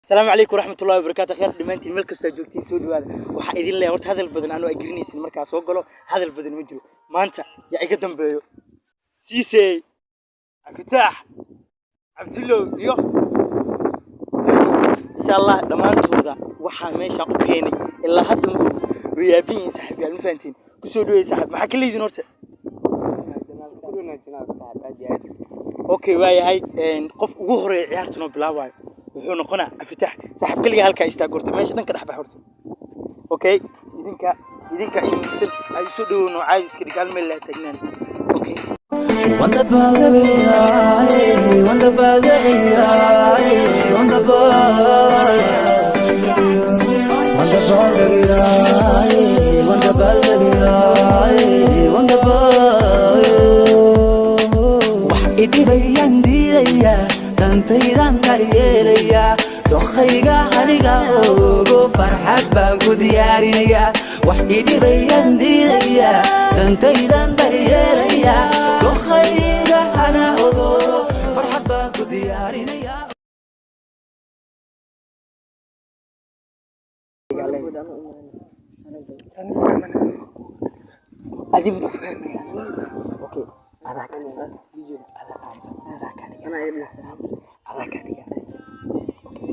Asalaamu calaykum waraxmatullahi wabarakaatu. Kheer dhammaantiin, meel kastaa joogtiin, soo dhawaada. Waxaa idin leeyahay horta hadal badan anoo ay garanaysin markaa soo galo, hadal badan ma jiro. Maanta yaa iga dambeeyo? Siisey, Cabdifitaax, Cabdullow iyo insha Allah dhammaantooda waxaa meeshaan u keenay ilaa hadda ma ogi, way yaaban yihiin saaxiibyaal, ma fahantiin? Kusoo dhaweey saaxiib. Maxaa ka leediin horta? Okay, waayahay. Qof ugu horeeya ciyaarta noo bilaabayo wuxuu noqonaa Cabdifitaax. Saaxiib, kaliya halkaa istaag horta, meesha dhan ka dhex bax horta. Okay, idinka ii muhiimsan ay soo dhawow. Caadi iska dhig, hal meel laa taagnaan. Okay. Wax idhibayaan diidaya, dantaydan daryeelaya, dokhayga aniga ogo, farxad baan ku diyaarinaya. Wax idhibayaan diidaya, dantaydan daryeelaya, dokhayga ana ogo, farxad baan ku diyaarinaya. Adigu ma fahmaya? Okay, adaa ka dhiga, adaa adaa ka dhiga, adaa ka dhiga. Okay,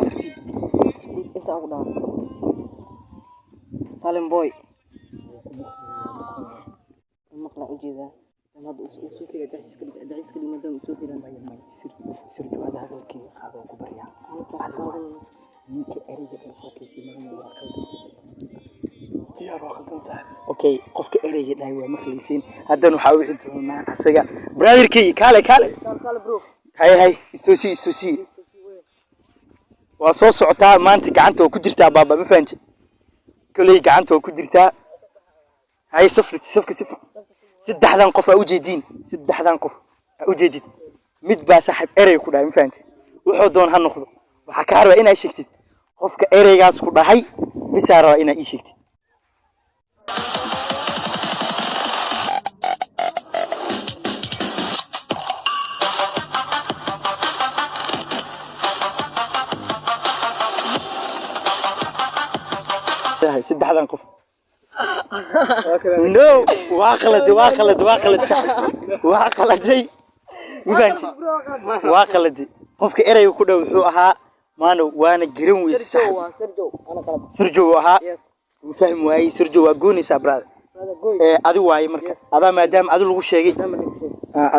tartiib. Tartiib inta aan ku dhaho Salim Boy maqla ujeedaa dan hadda uu soo figa daciiska dhig, daciiska dhig, maadaama uu soo figan. Maya, sir sirju, ada hadalkayga qaado, oo ku baryaa. Adiga ninka ereyga dhan qolkiisii magana waa qaldan. Diyaar, waa khaldan saaxiib. Okay, qofka ereyga dhahay waa maqlaysiin. Haddana waxaa wixi doonaa asaga, brotherkay. Kaale, kaale. Kaale bro. Hay hay, isoo sii, waa soo socotaa. Maanta gacanta waa ku jirtaa baaba, ma fahanti? Koley gacanta waa ku jirtaa. Hay, safka safka sifa. Saddexdan qof aa ujeediin, saddexdan qof aa ujeedid, mid baa saaxiib erey ku dhahay, ma fahanti? Wuxuu doon ha noqdo, waxaa kaa rabaa inaa sheegtid qofka ereygaas ku dhahay. Bisaa rabaa inaa ii sheegtid. Saddexdan qof. No, waa khaladay, waa khaladay, waa khaladay saaxiib, waa khaladay, ma fahanti? Waa khaladay. Qofka ereyga ku dhow wuxuu ahaa maano, waana garan weyse saaxiib. Waa Sergio, ana qalad. Sergio uu ahaa. Yes. Wuu fahmi waayey. Sergio, waa goonaysaa brother. Brother, goy. Ee adi waaye marka. Yes. Adaa maadaama adi lagu sheegay. Maadaama lagu sheegay. Ah.